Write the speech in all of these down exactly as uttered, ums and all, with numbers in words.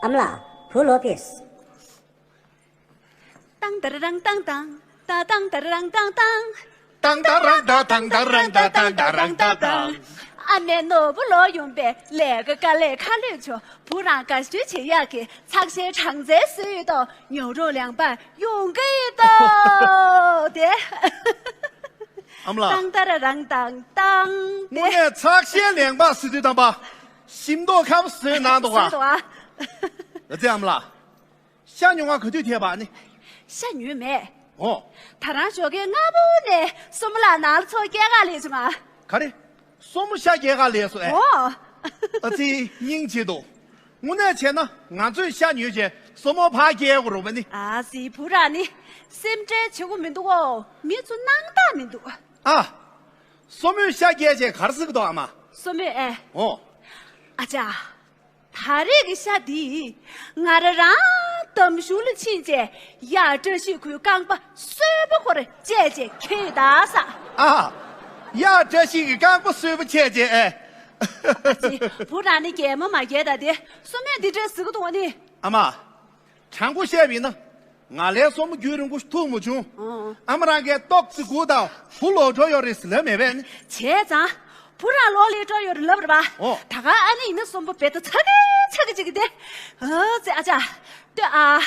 ཨ་མ་ལགས། བུ་ལོག་ཕེབས། ཏང་ཏར་རང་ཏང་ཏང་། ཏ་ཏང་ཏར་རང་ཏང་ཏང་། ཏང་ཏ་རང་ཏ་ཏང་ཏ་རང་ཏ་ཏང་ཏ་རང་ཏ་ཏང་། ཨ་མའི་ནོར་བུ་ལོག་ཡོང་པས་ལས་ཀ་དཀའ་ལས་ཁ་ལོས་ཆོག་བུ་རང་དགའ་སྤྲོ་བྱེད་ཡག་གི་ཚགས་ཤའི་གྲངས་ཚད་བཟོས་ཡོད་དོ། ཉོ་རོགས་ལེན་པར་ཡོང་གི་ཡོད་དོ། དེ། ཨ་མ་ལགས། ཏང་ཏ་ར་རང་ཏང་ཏང་། དེ། དངོས་གནས་ཚགས་ཤའི་ལེན་པར་ཟེར་དུས་དམ་པ། ཞིམ་མདོག་ཁ་པོ་བཟོས་གནང་འདུག་བཟོས་ག་འདུག་ཨ། ཨ་ཙི་ཨ་མ་ལགས། ཤ་ཉོ་བར་ག་དུས་ཐད་པ་ནི། ཤ་ཉོས་མེད། ཨོ། ད་རང་ཞོགས་ཀས་སྔ་པོ་ནས་སྲུ་མོ་ལགས་ནང་ལ་ཚོ་སྐྱེལ་ག་སླེབས་བྱུང་ང་། ག་རེ། སྲུ་མོ་ཤ་སྐྱེལ་ག་སླེབས་སོང་ཨེ། ཨོ། ཨ་ཙི་སྙིང་རྗེ་འདུག་དངོས་གནས་བྱས་ན་ང་ཚོས་ཤ་ཉོས་བྱས་སྲུ་མོ་ཕར་སྐྱེལ་དགོས་རེད་པ་ནི། ཨ་ཙི་བུ་རང་ནི་སེམས་ཁྲལ་བྱེད་དགོས་མི་འདུག་ཨོ། མི་ཚོ་སྣང་དག་མི་འདུག་ཨ། སྲུ་མོས་ཤ་སྐྱེལ་བྱས་ག་རེ་ཟེར་གི་འདུག་ཨ་མ། སྲུ་མོས་ཨེ། ཨོ། ཨ་ཅག་ད་རེས་ཀྱི་ཤ་འདི་ང་རང་རང་འདམ་གཞུང་ལ་ཕྱིན་བྱས་གཡག་བཀྲ་ཤིས་ཁོའི་རྐང་པ་གསོན་པོ་ཁོར་བཅད་བྱས་ཁྱེར་ཡོད་ད་ཟེ། ཨ། གཡག་བཀྲ་ཤིས་ཀྱི་རྐང་པ་གསོན་པོ་བཅད་བྱས་ཨེ། ཨ་ཙི། བུ་རང་ནི་གད་མོ་མ་བགད་ད། དེ་སྲུ་མོས་འདི་འདྲས་ཟེར་གི་འདུག་ཨ་ནི། ཨ་མ། དྲང་པོ་བཤད་པ་ཡིན་ན། ང་ལའི་སྲུ་མོ་རྒྱུན་རིང་པོ་ཐུག་མ་བྱུང་། ཨོ། ཨ་མ་རང་གིས་ཏོག་ཙི་སྒུག་དང་བུ་ལོག་འགྲོ་ཡོད་རེད་ཟེར་ལབ་མེད་པས་ནི། བྱས་ཙང་། བུ་རང་ལོག་སླེབས་འགྲོ་ཡོད་རེད་ལབ་རེད་པ། ཨོ། ད་ག་ཨ་ནི་ཡིན་ན་སྲུ་མོ་རྦད་དེ་ཚ་གི་ཚ་གི་ཅིག་གི་དེ། ཨ་ཙི་ཨ་ཅག་ལྟོས་ཨ།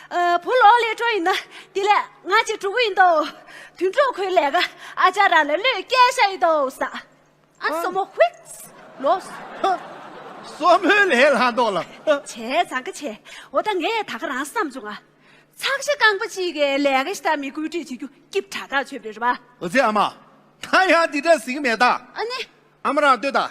ཨ། བུ་ལོག་སླེབས་འགྲོ་ཡིན་ན་དེ་ལས་ང་གཅིག་འགྲོ་གི་ཡིན་དོ། དོན་གྲུབ་ཁོའི་ལས་ཀ་ཨ་ཅག་རང་ལ་བློས་བཀལ་བཞག་ཡིན་དོ་ཟེ། ཨ་སྲུ་མོ་ཧུད། ལོག་སྲུ་མོའི་ལས་ལྷག་མདོག་ལ། བྱས་ཙང་ཀ་བྱས། འོ་ད་ངས་ད་ག་རང་བསམ་བྱུང་ང་། ཚགས་ཤ་རྐང་པ་གཅིག་གིས་ལས་ཀ་ཞིག་ད་མི་བཀོད་སྒྲིག་བྱེད་རྒྱུ་སྐྱིད་དྲག་དྲག་བྱོས་པ་རེད་པ། འོ་ཙི་ཨ་མ། ད་ཡང་འདི་འདྲ་ཟེར་གི་མེད་ད། ཨ་ནི། ཨ་མ་རང་ལྟོས་ད།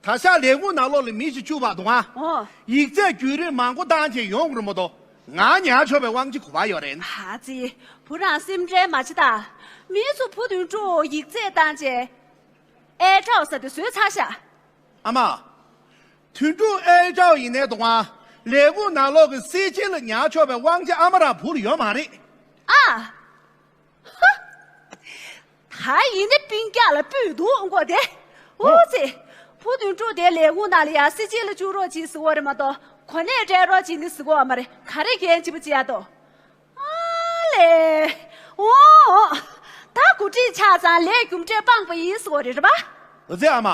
ད་ཤག་ལས་ཁུངས་ནང་ལོགས་ལ་མི་ཞིག་བཅུག་པ་འདུག་ཨ། ཨོ། ཡིག་ཚད་རྒྱུན་རིང་མང་པོ་བཏང་བྱས་ཡོང་དགོས་རེད་མ་གཏོགས། ང་ཉར་ཆོག་པའི་དབང་ཆ་ག་པར་ཡོད་རེད། ཨ་ཙི། བུ་རང་སེམས་ཁྲལ་མ་བྱེད་ད། མི་ཚོ་བུ་དོན་གྲུབ་ཡིག་ཚད་བཏང་བྱས། ཨེ་ཀྲའོ་ཟེར་དེ་བཟོས་ཚར་ཤག་ཨ་མ། དོན་གྲུབ་ཨེ་ཀྲའོ་ཡིན་ནའི་འདུག་ཨ། ལས་ཁུངས་ནང་ལོགས་ཀྱི་སྲིད་སྤྱི་ལ་ཉར་ཆོག་པའི་དབང་ཆ་ཨ་མ་རང་བུ་ལ་ཡོད་མ་རེད། ཨ། ཧ། ད་ཡིན་ནའི་སྤུན་ཀྱག་ལ་སྤུས་འདུག་མགོ་དེ། ཨོ་ཙི། བུ་དོན་གྲུབ་དེ་ལས་ཁུངས་ནང་ལ་ཡ་སྲིད་སྤྱི་ལ་བཅུག་རོགས་གྱིས་ཟེར་བ་རེད་མ་གཏོགས་གོ་གནས་སྤྲད་རོགས་གྱིས་ནི་ཟེར་གོ་བ་མ་རེད། ག་རེ་འགན་ལྗིད་པོ་བྱེད་ཡ་དོ། ཨ་ལེ། འོ། ད་འགོ་ཁྲིད་ཆགས་ཙང་ལས་རྒྱུ་འབྲས་སྤངས་པ་ཡིན་ཟེར་བ་རེད་རེད་པ། འོ་ཙི་ཨ་མ།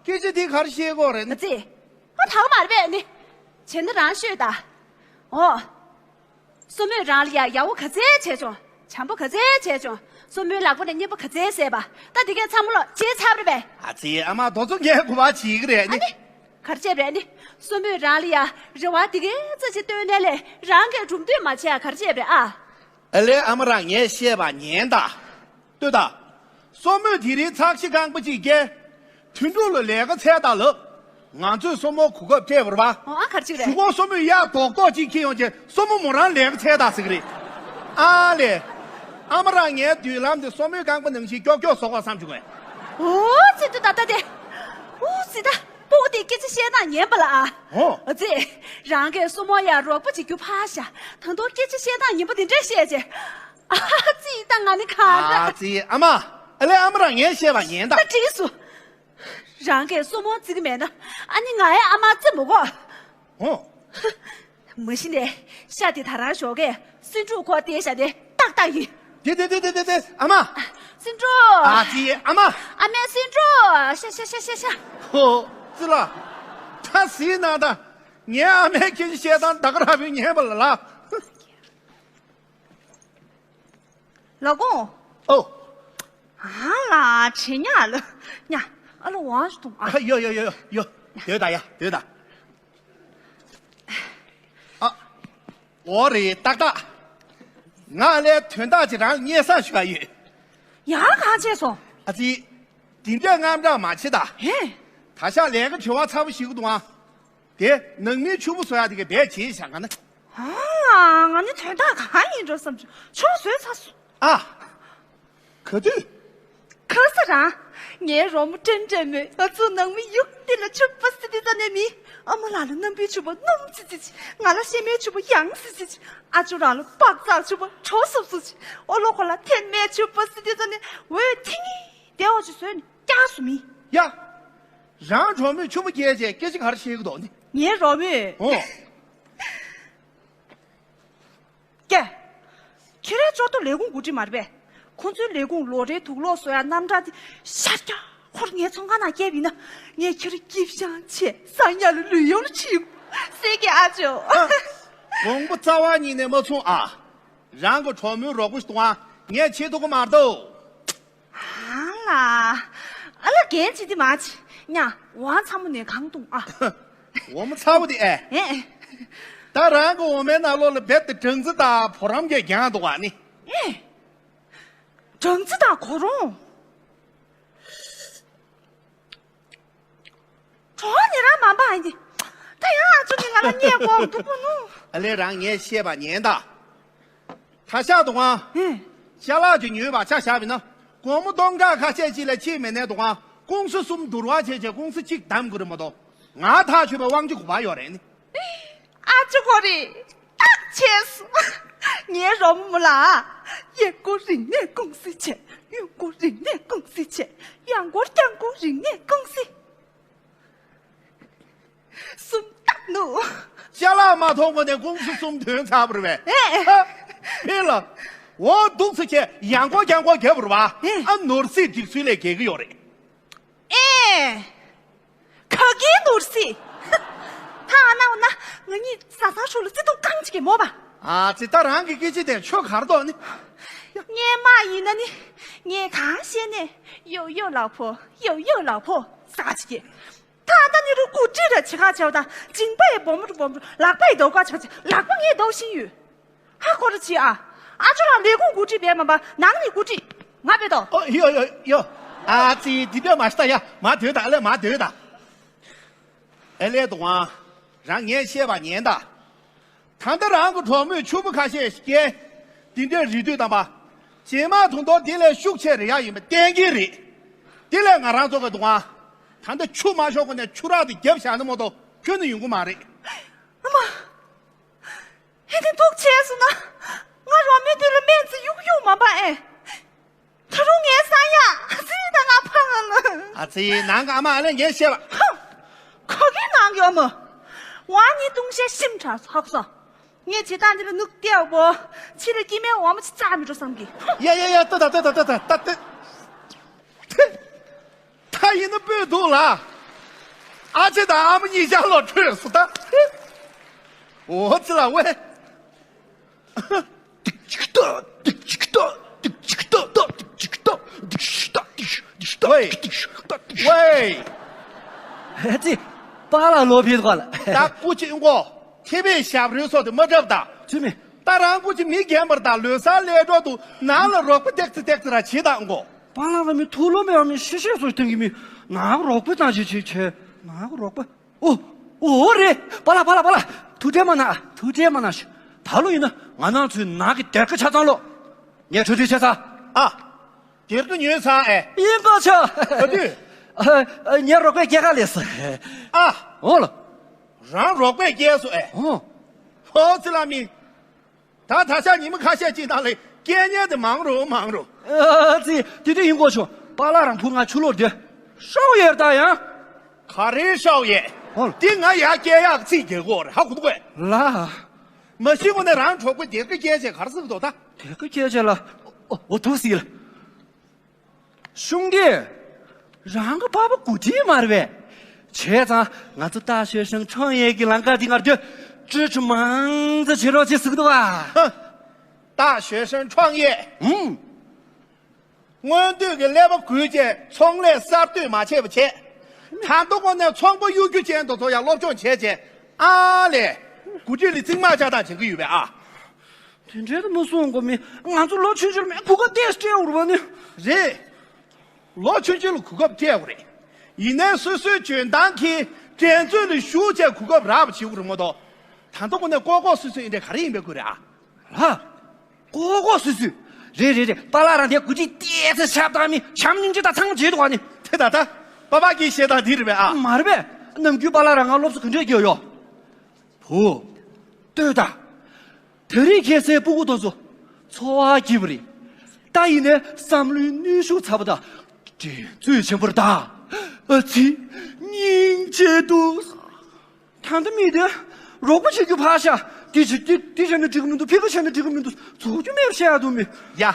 སྐད་ཆ་དེ་ག་རེ་བཤད་གོ་རེད་ན། འོ་ཙི། ཨ་ད་ག་མ་རེད་པས་ནི། བྱས་ན་རང་ཤོད་ད། འོ། སྲུ་མོས་རང་ལ་ཡ་ཡག་པོ་ག་ཚད་བྱས་བྱུང་། བྱམས་པོ་ག་ཚད་བྱས་བྱུང་། སྲུ་མོའི་ལག་པ་ནས་སྙན་པོ་ག་ཚད་བཟས་པ། ད་འདི་གས་ཚང་མ་ལོག་བརྗེད་ཚར་རེད་པས། ཨ་ཙི་ཨ་མ་དོ་ཚོ་ངས་གོ་བ་བྱེད་ཀྱི་རེད་ཨ་ནི། ནི། ག་རེ་བྱས་པས་ནི། སྲུ་མོས་རང་ལ་ཡ་རེ་བ་འདི་གས་ཙམ་ཞིག་བཏོན་ནའི་ལས་རང་གིས་གྲུབ་འདོད་མ་བྱས་ཡ་ག་རེ་བྱས་པས་ཨ། ཨ་ལེ་ཨ་མ་རང་ངས་བཤད་པ་ཉན་ད། ལྟོས་ད། སྲུ་མོས་དེ་རིང་ཚགས་ཤ་རྐང་པ་གཅིག་བསྐྱལ། དོན་གྲུབ་ལ་ལས་ཀ་འཚོལ་དང་ལབ། ང་ཚོས་སྲུ་མོར་གོ་སྐབས་སྤྲད་པ་རེད་པ། ཨོ་ཨ་ག་རེ་བྱེད་ཀྱི་རེད། གཞུག་གུ་སྲུ་མོས་གཡག་རྡོག་རྡོག་གཅིག་འཁྱེར་ཡོང་བྱས་སྲུ་མོ་མོ་རང་ལས་ཀ་འཚོལ་དང་ཟེར་གྱི་རེད། ཨ་ལེ། ཨ་མ་རང་ངའི་མདུན་ལམ་དེ་སྲུ་མོའི་རྐང་པ་ནང་བཞིན་ཀྱོག་ཀྱོག་བཟོ་དགོས་བསམ་བྱུང་ངས། ཨོ་ཙི་ཏུ་ད་ལྟ་དེ། ཨོ་ཙི་ད། སྤུ་གུ་དེ་སྐད་ཆ་བཤད་སྟངས་ཉན་པ་ལ་ཨ། ཨོ། ཨ་ཙི། རང་གིས་སྲུ་མོར་ཡ་རོགས་པ་བྱེད་རྒྱུ་ཕར་བཞག་ད་དུང་སྐད་ཆ་བཤད་སྟངས་ཉན་པོ་དེ་འདྲས་བཤད་བྱས། ཨ་ཙི་ད་ང་ནི་གང་འདྲ། ཨ་ཙི་ཨ་མ། ཨ་ལེ་ཨ་མ་རང་ངས་བཤད་པ་ཉན་ད། ད་འགྲིགས་སོང་། རང་གིས་སྲུ་མོ་བརྩི་གི་མེད་ན་ཨ་ནི་ང་ཡི་ཨ་མ་བརྩི་མི་དགོས། ཨོ། མ་གཞི་ནས་ཤ་དེ་ད་རང་ཞོགས་ཀས་སུན་ཀྲུག་ཁོ་སྟེར་བཞག་དེ་ཏག་ཏག་ཡིན། དེ་དེ་དེ་དེ་དེ་དེ་ཨ་མ། སུན་ཀྲུག་ཨ་ཙི་ཨ་མ། ཨ་མའི་སུན་ཀྲུག་ཤ་ཤ་ཤ་ཤ་ཤ། ཧོ། ཙི་ལ། ད་ཟིན་ན་ད། ངའི་ཨ་མའི་སྐད་ཆ་བཤད་སྟངས་ད་ག་རང་བུས་ཉན་པ་ལ་ལ། ལགས་འོང་། ཨོ། ཨ་ལ་ཆེ་ཉག་ལ་ཉག་ཨ་ལ་ཝང་ཞུ་དུང་ཨ། ཡོ་ཡོ་ཡོ་ཡོ་ཡོ། དེ་ད་ཡ་དེ་ད། ཨ། འོ་རེད་ཏག་ཏག་ང་ལས་དོན་དག་ཅིག་རང་སྙན་སེང་ཞུ་ག་ཡོད། ཡ་གང་བྱས་སོང་། ཨ་ཙི། དེ་འདྲས་དངངས་སྐྲག་མ་བྱེད་ད། ཧེ། ད་ཤག་ལས་ཀ་བྱེད་པ་ཚ་པོ་ཞིག་འདུག་ཨ། དེ་ནང་མིའི་ཕྱུ་པ་བཟོ་ཡ་དེ་ག་བེད་བྱེད་བཞག་ག་ན། ཨ། ང་ནི་དོན་དག་གང་ཡིན་འགྲོ་བསམ་བྱུང་ཕྱུ་པ་བཟོས་ཚར་སོང་། ཨ། ག་དུས། ཁ་ས་རང་། ངའི་རོལ་མོ་ཀྲན་ཀྲན་མོས་ང་ཚོ་ནང་མི་ཡུག་འདི་ལ་ཕྱུ་པ་སི་ཏི་ཙ་ནས་མི། ཨ་མ་ལགས་ལ་རྣམ་པའི་ཕྱུ་པ་སྣུམ་ཙི་ཙི་ཅི། ང་ལ་ཤེ་མའི་ཕྱུ་པ་ཡང་སི་སི་ཅི། ཨ་ཅོ་རང་ལ་པག་ཙག་ཕྱུ་པ་དྲོ་སུབ་སུབ་ཅི། ཨོ་ལོ་ཁོ་ལ་ཐེན་མའི་ཕྱུ་པ་སི་ཏི་ཙ་ནས་འོད་ཐིང་ངེ་དེ་འོ་ཅི་བཟོས་ནས་བཀྱག་སུ་མི། ཡ། རང་གྲོགས་མོས་ཕྱུ་པ་སྐྱེས་རྗེས་སྐད་ཆ་ག་རེ་བཤད་གི་འདུག་ནི། ངའི་རོགས་མོས། ཨོ། ཁྱེད་རའི་ཅོག་ཏུ་ལས་ཁུངས་འགོ་ཁྲིད་མ་རེད་པས། ཁོང་ཚོའི་ལས་ཁུངས་ལོ་རེའི་དུག་ལོག་བཟོ་ཡ་རྣམ་གྲངས་དེ་ཤར་རྒྱག་ཁོར་ངའི་ཚོང་ཁང་ནང་བསྐྱལ་བ་ཡིན་ན། ངས་ཁྱེད་ར་སྐྱིད་ཤང་ཆེ་ས་ཡ་ལ་ལུས་ཡོང་ལ་ཁྲིད། སྲིད་ཀྱི་ཨ་ཅོ། ཨ། དགོང་པོ་རྩ་བ་ཉིད་ནས་མ་ཚོང་ཨ། རང་གི་གྲོགས་མོའི་རོགས་པ་ཞིག་གཏོང་ཨ། ངས་བྱེད་ཐུབ་ཀྱི་མ་རེད་དོ། ཨ་ལ། ཨ་ལ་རྒན་བྱེད་དེ་མ་བྱེད། ཉ་ཝང་ཚ་མོ་ནས་གང་བཏུང་ཨ། འོ་མ་ཚ་བོ་དེ་ཨེ། ཨེ། ད་རང་གི་འོ་མའི་ནང་ལོགས་ལ་རྦད་དེ་སྦྲང་རྩི་དང་བུ་རམ་གྱི་རྒྱང་འདུག་བ་ནི། ཨེ། སྦྲང་རྩི་དང་གོ་རོང་། གྲོགས་ནི་རང་མ་འབའ་ཡིན་ཏེ། ད་ཡང་ཨ་ཅོ་ནི་ང་ལ་བརྙས་དགོས་འདུག་པོ་ནུ། ཨ་ལས་རང་ངས་བཤད་པ་ཉན་ད། ད་ཤག་འདུག་ཨང་། ཨེ། ཅ་ལག་གི་ཉོས་པ་ཆ་བཞག་པ་ཡིན་ན། སྒོར་མོ་སྟོང་ཕྲག་ཁ་ཤས་ཅིག་ལས་ཕྱིན་མེད་ནས་འདུག་ཨང་། ཀུང་སི་གསུམ་བསྡུར་བ་བྱས་བྱས་ཀུང་སི་གཅིག་བདམས་དགོས་རེད་མ་གཏོགས། ང་ཐག་ཆོད་པའི་དབང་ཆ་ག་པར་ཡོད་རེད་ནི། ཨ་ཅོ་ཁོ་རེ། ཐག་ཆད་སོང་། ངའི་རོགས་མོ་ལ། གཡས་སྐོར་རིག་གནས་ཀུང་སི་བྱས། གཡོན་སྐོར་རིག་གནས་ཀུང་སི་བྱས། ཡང་སྐོར་བརྐྱང་སྐོར་རིག་གནས་ཀུང་སི། གསུམ་བཏང་ནུ། ཅ་ལག་མ་མཐོང་གོང་ནས་ཀུང་སི་གསུམ་ཐོན་ཚར་བ་རེད་པས། ཨེ། ཨ། ཕིན་ལ། འོ་འདུག་ཚེ་ཁྱེད་ཡང་སྐོར་བརྐྱང་སྐོར་རྒྱབ་པ་རེད་པ། ཨེ། ཨ་ནོར་སྲིད་སྒྲིག་ཚུལ་ལས་འགལ་གྱི་ཡོད་རེད། ཨེ། ག་གི་ནོར་སྲིད། ད་ཨ་ན་འོ་ན་ང་གཉིས་བཟའ་ཚང་ཧྲུལ་ལ་བརྩེ་དུང་རྐང་གཅིག་གི་མོ་པ། ཨ་ཙི་ད་རང་གི་སྐད་ཆ་དེ་ཆོ་གར་འདུག་ནི། སྔོན་མ་ཡིན་ན་ནི། ངས་གང་བཤད་ནས་ཡོ་ཡོ་ལགས་ཕོ་ཡོ་ཡོ་ལགས་ཕོ་ཟ་ཅིག་གི། ད་ལྟ་ནི་རུ་ཀུ་ཀྲི་ར་ཆེ་ཁ་ཆེ་བ་དང་མཇིང་པ་ཡི་སྦོམ་རུ་སྦོམ་རུ་ལག་པ་ཡི་རྡོག་ཁ་ཆེ་ཁ་ཆེ་ལག་པ་ངས་རྡོག་བཞིན་ཡོད། ཧ་གོ་རུ་ཆི་ཨ། ཨ་ཅོ་རང་ལས་ཁུངས་ཀུ་ཀྲི་བས་མ་པ་ནང་ནི་ཀུ་ཀྲི་ང་བས་དོ། ཨོ་ཡོ་ཡོ་ཡོ། ཨ་ཙི་འདི་འདྲ་མ་ཤི་ད་ཡ་མ་དོད་ད་ཨ་ལས་མ་དོད་ད། ཨེ་ལས་དུ་ཝང་། རང་ངས་བཤད་པ་ཉན་ད། ད་ལྟ་རང་གི་གྲོགས་མོས་ཕྱུ་པ་ཁ་ཤས་ཤིག་སྐྱེས། དེ་འདྲའི་རིགས་དུས་དམ་པ། རྗེས་མ་དུང་དོ་དེ་ལས་ཤུགས་ཆེ་རེ་ཡ་ཡིན་པ་གཏན་འཁེལ་རེད། དེ་ལས་ང་རང་ཚོ་གི་འདུག་ཨང་། ད་ལྟ་ཆུ་མ་ཤོག་གོ་ནས་ཆུ་རགས་དེ་རྒྱབ་བཞག་ན་མ་གཏོགས་ཁྱོན་ནས་ཡོང་གི་མ་རེད། ཨ་མ། ཧེ་དེ་འདུག་བྱས་སོང་ན། ང་རོ་མའི་དུས་ལ་སྨན་རྩིས་གཡུག་གཡུག་མ་པ་ཨེ། ད་རུང་ངའི་ས་ཡ་སི་ད་ང་ཕ་ང་ལ། ཨ་ཙི་ནང་གི་ཨ་མ་ཨ་ལས་ངས་བཤད་པ། ཧ། ཁོ་གི་ནང་གི་ཨ་མ། ཝང་ནི་ཏུང་ཤེ་ཤིམ་ཁྲ་ཧག་སོ། ངས་བྱེད་སྟངས་འདི་ལ་ནུག་ཏེའོ་བོ། ཕྱི་ལ་སྐྱེ་མའི་འོ་མ་ཅི་རྩ་མི་འགྲོ་བསམ་གི། ཡ་ཡ་ཡ་ཏ་ཏ་ཏ་ཏ་ཏ་ཏ་ཏ། ད་ཡིན་ན་སྤོས་འདུག་ལ། ཨ་ཅེ་དང་ཨ་མ་གཉིས་ཆར་ལོ་འཕྲོད་སོ་ད། འོ་ཙི་ལ་ཝེ། ཝེ། ཝེ། ཧེ་ཙི། པཱ་ལགས་ལོ་ཕེབས་ག་ལ། ད་སྐུ་མཁྱེན་མགོ། ཁྱེད་པའི་ཞབས་རོལ་སོགས་དེ་མ་འཁྲབ་ད། ཚུལ་མིན། ད་རང་སྐུ་མཁྱེན་མི་རྒན་པར་ད་ལོ་གསར་སླེབས་འགྲོ་འདུག་ནང་ལ་རོགས་པ་ཏེག་ཙི་ཏེག་ཙི་ར་བྱེད་དང་མགོ། པཱ་ལགས་ལ་མི་ཐུགས་ལོ་མེད་པ་མི་ཤེས་ཤེས་སོ་ཐེངས་ཀྱི་མི་ནག་རོགས་པ་དང་བྱེད་བྱེད་བྱེད་ནག་རོགས་པ། ཨོ། ཨོ་རེད། པཱ་ལགས་པཱ་ལགས་པཱ་ལགས་ཐུགས་ཁྲལ་མ་གནང་ཐུགས་ཁྲལ་མ་གནང་ཞུ། ད་ལོ་ཡིན་ན་ང་ནང་ཚོའི་ནག་གི་སྡེར་ཁ་ཆ་ཚང་ལོ། ངས་གྲ་སྒྲིག་བྱས་ཚར། ཨ། སྡེར་ཁ་ཉོས་ཚར་ཨེ། ཡིན་གོ་ཆོ། ག་དུས། ཨ། ངའི་རོགས་པས་སྐྱེལ་ག་ལས་སོ། ཨ། ཨོ་ལོ། རང་རོགས་པས་སྐྱེལ་སོ་ཨེ། ཨོ། ཧོ་ཙི་ལ་མི། ད་ད་ཆ་ཉི་མ་ཁ་ཤས་ཅིག་ནང་ལ་སྐད་སྙན་དེ་མང་རུ་མང་རུ། ཨ་ཙི། དེ་དུས་ཡིན་གོ་ཆོ། པཱ་ལགས་རང་བུ་ང་ཆུ་ལོག་དེ། ཤོག་ཡོད་ད་ཡང་། ག་རེ་ཤོག་ཡོད། ཧོ། དེ་ང་ཡ་སྐད་ཡག་ཚིག་རྒྱག་གོ་རེ་ཧ་གོ་གོ། ལ། མ་གཞི་གོ་ནས་རང་གྲོགས་པོ་དེ་ག་སྐད་ཆ་ག་རེ་ཟེར་གི་འདུག་ད། དེ་ག་སྐད་ཆ་ལ། ཨོ་ཨོ་ཐུག་སྲིད་ལ། གཞུང་འབྲེལ། རང་གི་པ་ཕ་འགོ་ཁྲིད་མ་རེད་པས། བྱས་ཙང་ང་ཚོ་大学生创业གི་ལམ་ཁ་འདི་ངར་དུ་支持མང་ཙམ་བྱེད་རོགས་བྱེད་ཟེར་གི་འདུག་བ། ཧ། 大学生创业། ཨུམ། སྔོན་དུས་ཀྱི་ཀླད་པ་འགུལ་བྱས་ཚོང་ལས་གསར་གཏོད་མ་བྱས་པ་བྱས། ད་ལྟ་ཁོ་ནས་ཚོང་པ་གཡོ་སྒྱུ་ཅན་དུ་ཚོ་ཡང་སློབ་སྦྱོང་བྱས་བྱས་ཨ་ལས། འགོ་ཁྲིད་ལ་རྩིག་མ་ཆགས་སྟངས་བྱེད་ཀྱི་ཡོད་པས་ཨ། དེ་འདྲའི་དུ་མ་གསུང་གོ་མི་ང་ཚོ་ལོ་ཆུང་ཆུང་ལ་མེད་གོ་སྐབས་ཏེས་སྤྲད་འུར་བ་ནི། རེད། ལོ་ཆུང་ཆུང་ལ་གོ་སྐབས་སྤྲད་དགོས་རེད། ཡིན་ནའི་སོ་སོའི་འཇོན་ཐང་གིས་འགྲན་རྩོད་ལ་ཞུགས་བྱས་གོ་སྐབས་རག་པ་བྱེད་དགོས་རེད་མ་གཏོགས། ད་ལྟ་ཁོ་ནས་ལྐོག་ལྐོག་སུད་སུད་ཨེ་འདྲས་ག་རེ་ཡིན་པའི་དགོས་རེད་ཨ། ལ། ལྐོག་ལྐོག་སུད་སུད། རེད་རེད་རེད། པཱ་ལགས་རང་དེ་གོ་སྒྲིག་ཏོག་ཙམ་ཞབས་བཏང་མི་བྱམས་སྙིང་རྗེ་དང་ཚང་བྱེད་འདུག་ཨ་ནི། དེ་ད་ལྟ་པཱ་ཕ་གིས་བཤད་སྟངས་འདི་རེད་པས་ཨ། མ་རེད་པས། ནམ་རྒྱུན་པཱ་ལགས་རང་ང་སློབ་གསོ་ག་འདྲས་རྒྱག་ཡོད། བུ། ལྟོས་དང་། ད་རེས་ཁྱེད་ཚོའི་སྤུ་གུ་དེ་ཚོ་འཚོ་བ་སྐྱིད་པོ་རེད། ད་ཡིན་ནའི་བསམ་བློའི་ནུས་ཤུགས་ཚ་པོ་དང་། འགྲན་རྩོད་ཆེན་པོ་རེད་ད། ཨ་ཙི། སྙིང་རྗེ་འདུག་ད་ལྟ་མི་དེ་རོགས་པ་བྱེད་རྒྱུ་ཕར་བཞག་དེ་བྱས་དེ་དེ་བྱས་ན་འགྲིག་གི་མི་འདུག་ཕི་ག་བྱས་ན་འགྲིག་གི་མི་འདུག་རྫོགས་རྒྱུ་མེད་པ་བཤད་ཡག་འདུག་མི། ཡ།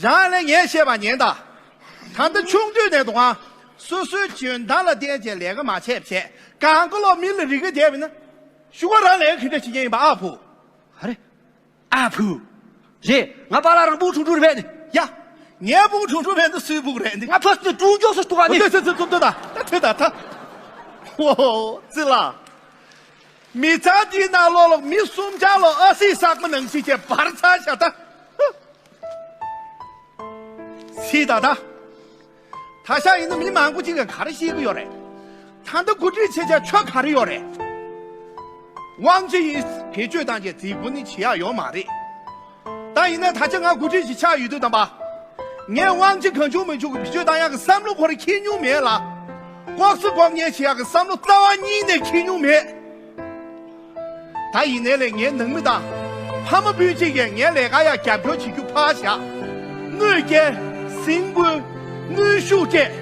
རང་ལ་ངས་བཤད་པ་ཉན་དང་། ད་ལྟ་ཆུང་དུས་ནས་དུང་ཨ། སོ་སོའི་འཇོན་ཐང་ལ་བརྟེན་བྱས་ལས་ཀ་མ་བྱས་བྱས་གང་ག་ལོག་མི་ལ་རིག་ག་བསྡད་པ་ཡིན་ན། གཞུག་གུ་རང་ལས་ཀ་ག་འདྲ་བྱེད་མཁན་ཡིན་པ་ཨ་ཕུ། ཨ་རེ། ཨ་ཕུ། རེད། ང་པཱ་ལགས་རང་སྤུ་གུ་ཆུང་ཆུང་རེད་པས་ནི། ཡ། ངའི་སྤུ་གུ་ཆུང་ཆུང་རེད་འདི་སུའི་སྤུ་གུ་རེད་འདི། ང་ཕ་སི་ནས་དཀྲུག་འཇོག་སུ་ཐུག་ག་ནི། ཨོ་ད་ད་ད་ད་ད་ད། ད་ད་ད། ཨོ་ཙི་ལ། མི་ཚང་འདིའི་ནང་ལོགས་ལ་མི་གསུམ་ཆར་ལོ་ཨ་སི་བསགས་པ་ནང་བཞིན་བྱས་འབར་ཚར་བཞག་ད། སི་ད་ད། ད་ཆ་ཡིན་ན་མི་མང་པོ་ཅིག་གིས་ག་རེ་བཤད་ཀྱི་ཡོད་རེད། ད་ལྟ་འགོ་ཁྲིད་བྱེད་བྱ་ཆོ་ག་རེ་ཡོད་རེད། དབང་ཆ་ཡིན་བེད་སྤྱོད་བཏང་བྱས་རྫིག་པོ་ནི་བྱེད་ཡག་ཡོད་མ་རེད། ད་ཡིན་ན་ད་ཆ་ང་འགོ་ཁྲིད་ཅིག་ཆགས་ཡོད་དུས་དམ་པ། ངས་དབང་ཆ་གང་བྱུང་མང་བྱུང་གི་བེད་སྤྱོད་བཏང་ཡག་གི་བསམ་བློ་ཁོ་རང་འཁྱེར་མྱོང་མེད་ལ། ལྐོག་ཟ་ལྐོག་ཉན་བྱེད་ཡག་གི་བསམ་བློ་རྩ་བ་ཉིད་ནས་འཁྱེར་མྱོང་མེད། ད་ཡིན་ནའི་ལས་ངའི་ནང་མི་དང་། ཕ་མ་སྤུན་མཆེད་ཀྱིས་ངའི་ལས་ཀ་ཡག་རྒྱབ་སྐྱོར་བྱེད་རྒྱུ་ཕར་བཞག་དངུལ་སྐྱེལ། གཟིམ་དགོས། དངུལ་ཤུགས་སྤྲད།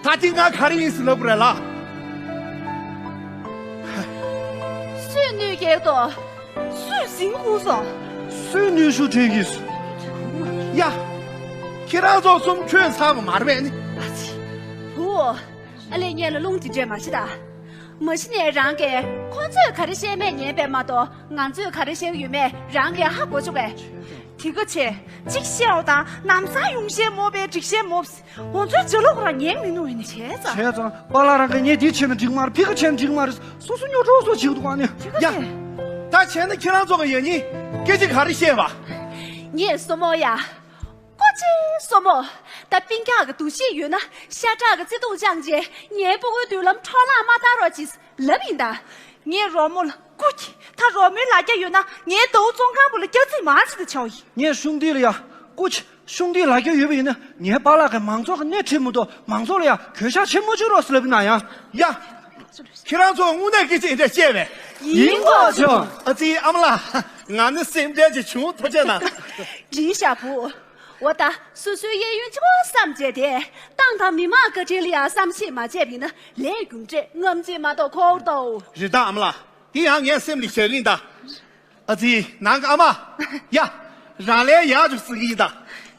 ད་དེ་ང་ག་རེ་ཡིན་ཟེར་ལབ་དགོས་རེད་ལ། སུས་དངུལ་སྐྱེལ་དོ། སུས་གཟིམ་དགོས་སོ། སུས་དངུལ་ཤུགས་སྤྲད་ཀྱིས། ཡ། ཁྱེད་རང་ཚོ་གསུམ་ཁྱོད་ཚར་བ་མ་རེད་པས་ནི། ཨ་ཙི། བུ། ཨ་ལས་ངེད་ལ་རླུང་དེ་འདྲས་མ་བྱེད་ད། མ་གཞི་ནས་རང་གིས་ཁོ་ཚོས་ག་རེ་བཤད་མེད་ཉན་པས་མ་གཏོགས་ང་ཚོས་ག་རེ་བཤད་ཀྱི་ཡོད་མེད་རང་གིས་ཧ་གོ་ཆོག་པས། དེ་ག་བྱས་གཅིག་བཤད་འོ་དང་ནམ་སང་ཡོང་བཤད་མོ་པའི་སྒྲིག་བཤད་མོ། འོ་ཚོའི་ཅ་ལོ་ཁོ་རང་ཉན་མི་ནུས་ནི་བྱས་ཙང་། བྱས་ཙང་པཱ་ལགས་རང་གིས་ངས་འདི་བྱས་ན་འགྲིག་མ་རེད་ཕི་ག་བྱས་ན་འགྲིག་མ་རེད་སོ་སོ་སྨྱོ་སྒྲོག་སོགས་བྱེད་འདུག་ཨ་ནི། དེ་ག་ཡ། བྱས། ད་བྱས་ན་ཁྱེད་རང་ཚོ་ག་ཡ་ཉིན་སྐད་ཆ་ག་རེ་བཤད་པ། ངས་སོ་མོ་ཡ། ཀོ་ཅི་སོ་མོ། ད་སྤུན་ཀྱག་གི་འདུ་ཤེས་ཡོད་ན་ཤ་ཁྲག་གི་བརྩེ་དུང་བཅངས་རྗེས་ངའི་སྤུ་གུའི་མདུན་ལམ་འཕྲོ་བརླག་མ་བཏང་རོགས་གྱིས་ལབ་ཡིན་ད། ངའི་རོལ་མོ་ལ་ཀུ་ཀྱི། ད་རོལ་མོའི་ལ་རྒྱ་ཡོད་ན་ངའི་ཟླ་བོ་ཙོང་ཁ་པོ་ལ་སྐྱག་རྫུན་མང་ཆེ་ད་ཆའོ་ཡིན། ངས་ཤུང་ཏི་ལ་ཡ་ཀུ་ཀྱི་ཤུང་ཏི་ལ་རྒྱ་ཡོད་པ་ཡིན་ན་ངའི་པཱ་ལགས་ཀྱི་མང་ཚོགས་ཀྱི་སྣེ་ཁྲིད་མི་ཐུབ་མང་ཚོགས་ལ་ཡ་གོད་ཆག་ཆེན་མོ་བྱེད་རོགས་ཟེར་ལབ་ན་ཡང་། ཡ། ཁྱེད་རང་ཚོ་དངོས་གནས་སྐད་ཆ་འདི་འདྲ་བཤད་པས། ཡིན་གོ་ཆོ། ཨ་ཙི་ཨ་མ་ལགས། ང་ནི་སེམས་ཁྲལ་ཅིག་བྱུང་ཐུགས་རྗེ་གནང་། འགྲིག་ཤག་བུ། འོ་ད་སོ་སོའི་གཡས་གཡོན་གཅིག་པོ་བསམ་བྱས་ཏེ། ཏང་དང་མི་མང་བཀའ་དྲིན་ལ་ཡང་བསམ་ཤེས་མ་བྱས་པ་ཡིན་ན་ལས་རྒྱུ་འབྲས་རྔམ་བརྗིད་མ་གཏོགས་འཁོར་ཏོ། རེད་ད་ཨ་མ་ལགས། དེ་ཡང་ངའི་སེམས་ལ་བཞག་གི་ཡིན་ད། ཨ་ཙི་ནང་གི་ཨ་མ། ཡ། རང་ལས་ཡག་ཅིག་ཟེར་གི་ཡིན་ད།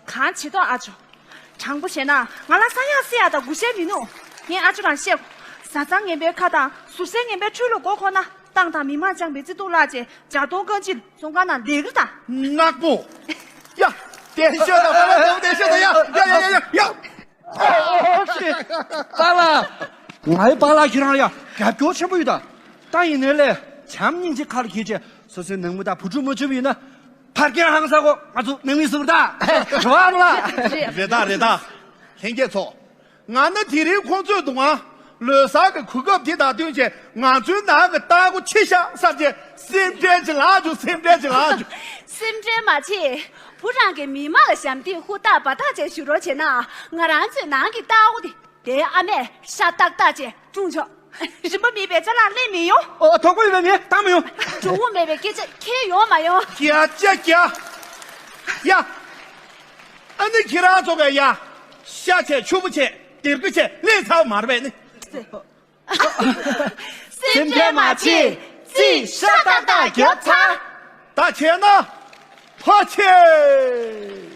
གང་བྱེད་དོ་ཨ་ཅོ། དྲང་པོ་བཤད་ན་ང་ལ་ས་ཡ་སི་ཡ་དང་དགུ་ཤེས་མི་ནུས། ངས་ཨ་ཅོ་རང་བཤད། བཟའ་ཚང་ངན་པའི་ཁ་དང་ཟུར་སའི་ངན་པའི་ཁྲུས་ལ་མགོ་འཁོར་ན་ཏང་དང་མི་མང་བཅངས་པའི་བརྩེ་དུང་བརླག་རྗེས་ལྗགས་མདོང་རྐང་གཅིག་བཙོན་ཁང་ནང་ལས་ཀྱི་དང་། ནག་པོ། ཡ། བསྟན་ཤོག་དང་པཱ་ལགས་བསྟན་ཤོག་དང་ཡ་ཡ་ཡ་ཡ་ཡ། ཨོ་ཤི། པཱ་ལགས། ང་ཡི་པཱ་ལགས་ཁྱེད་རང་ཡ་རྒྱབ་སྐྱོར་ཆེན་པོ་ཡོད་ད། ད་ཡིན་ནའི་ལས་བྱམས་སྙིང་རྗེ་ཁ་ལ་འཁྱེར་བྱས་སོ་སོའི་ནང་མི་དང་བུ་ཕྲུག་མ་བྱུང་བ་ཡིན་ན། ཕར་སྐྱེལ་ཧང་སང་གོ་ང་ཚོ་ནང་མི་ཟུར་ད། རེད་པཱ་ལགས། རེད་ད་རེད་ད། ལྷན་རྒྱས་ཚོ། ང་ན་དེ་རིང་ཁོང་ཚོའི་དུང་ཨ། ལོ་གསར་གྱི་གོ་སྐབས་འདི་དང་བསྟུན་བྱས་ང་ཚོའི་ནང་གི་ལྟ་སྒོ་ཕྱེ་བཞག་བསམ་བྱས་སེམས་ཁྲལ་ཅིག་ལངས་བྱུང་སེམས་ཁྲལ་ཅིག་ལངས་བྱུང་། སེམས་ཁྲལ་མ་བྱེད། བུ་རང་གི་མི་མང་ལ་ཞབས་འདེགས་ཧུར་ཐག་འབད་ཐག་བྱས་ཞུ་རོགས་བྱས་ན་ང་རང་ཚོའི་ནང་གི་ལྟ་སྒོ་དེ་དེའི་ཨ་མས་ཤ་སྟག་སྟག་བྱས་བསྲུང་ཆོག་རིན་པ་མེད་པའི་ཅ་ལག་ལེན་མི་ཡོང་། ཨོ་དོགས་པ་ཡོད་པའི་མི་བཏང་མི་ཡོང་། འགྲོ་འོང་མེད་པའི་སྐད་ཆ་ཁྱེར་ཡོང་མ་ཡོང་། རྒྱ་ཅ་རྒྱ། ཡ། ཨ་ནི་ཁྱེད་རང་ཚོ་ག་ཡ། ཤ་ཆེ་ཕྱུག་པོ་ཆེ་སྡེར་ཁ་ཆེ་ལས་ཚར་མ་རེད་པས་ནི། སེམས་ཁྲལ་མ་བྱེད། རྩིས་ཤ་སྟག་སྟག་རྒྱབ་ཚར། ད་བྱས་ན་ཕ་ཆེ།